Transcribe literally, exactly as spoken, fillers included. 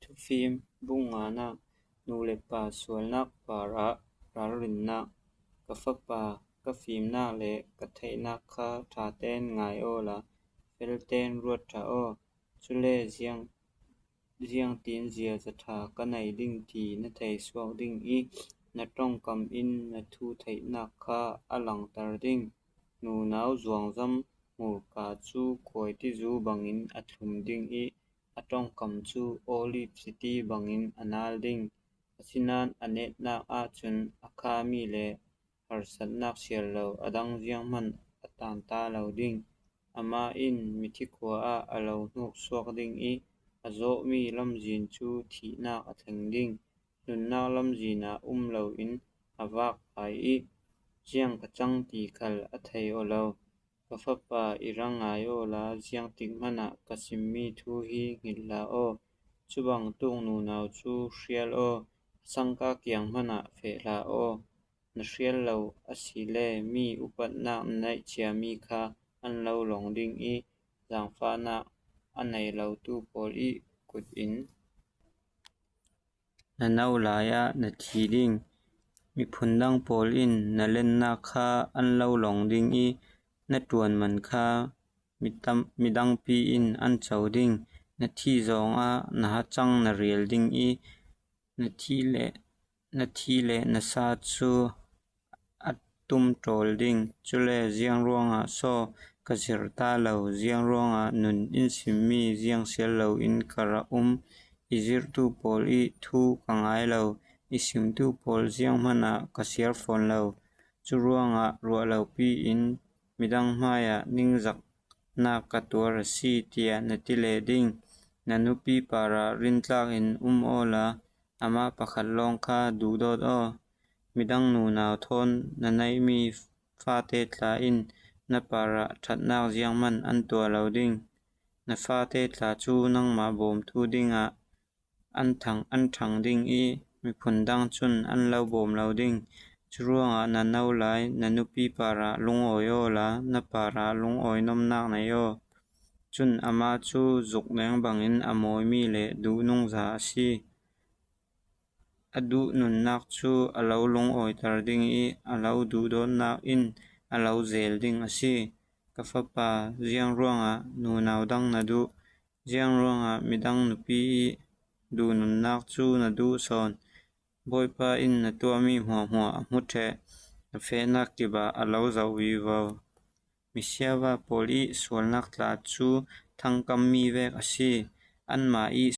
Thufiim bung ngana. Nu le pa sualnak parah ralrinnak. Ka fapa, ka fimnak le ka theihnak kha ṭhate'n ngai awla, felte'n ruat ṭha aw. Cule ziang, ziangtin zia zaṭha ka nei ding ti na thei suak ding i, na ṭongkam in na thu theihnak kha a langter ding. Nunau zuangzam hmurka cu kuaitizu bangin a thlum ding i, a ṭongkam cu oliv siti bangin a nal ding. Asinain a netnak ahcun a khami le harsatnak siar lo a dang zianghman a tanta lo ding. Amah in mithi khua ah a lo hnuk suak ding i, a zawhmi lamzin cu thihnak a thleng ding. Nunnak lamzin ah um loin a vak pai i, ziang ka cang ti khal a thei aw lo. Ka fapa, i ra ngai awla, ziangtik hmanh ah ka simmi thu hi hngilh hlah aw. Cubangtuk nunau cu hrial aw, a sangka kiang hmanh ah feh hlah aw. Na hrial lo asile mi upatnak na neih ciami kha an lo lawng ding i, zaangfahnak a nei lotu pawl i kut in na no lai ah na thi ding. Miphun dang pawl in na lennak kha an lo lawng ding i, na ṭuan man kha midangpi in an co ding. Na thi zongah na hacang na rial ding i, na thi le, na thi le na sa cu a tum ṭawl ding. Cule ziang ruangah so ka zir ta lo, ziang ruangah nun in simmi ziang siar loin ka rak um? I zirhtu pawl i thu ka ngai lo, i simtu pawl ziang hmanh ah ka siar fawn lo. Cu ruangah ruah lopi in midang hmaiah ningzaknak ka tuar a si, tiah na ti leh ding. Na nupi parah rintlak in um awla, amah pakhat lawng kha duhdawt aw. Midang nunau thawn na neihmi fate tla in na parah ṭhatnak zianghman an tuah lo ding. Na fate tla cu nangmah bawmtu dingah an thang, an ṭhang ding i, miphun dang cun an lo bawm lo ding. Cu ruangah na no lai na nupi parah lungawi awla, na parah lungawi nomnak nei aw. Cun amah cu zuk leng bangin a mawimi le duhnungza a si. A duh nunnak cu a lo lungawiter ding i, a lo duhdawtnak in a lo zel ding a si. Ka fapa, ziang ruangah nunau dang na duh? Ziang ruangah midang nupi i duh nunnak cu na duh sawn? Bawipa in na tuahmi hmuahhmuah a hmu ṭheh, na fehnak kip ah a lo zoh vivo. Misiava pawl i sualnak tla cu thangkammi vek a si. Anmah i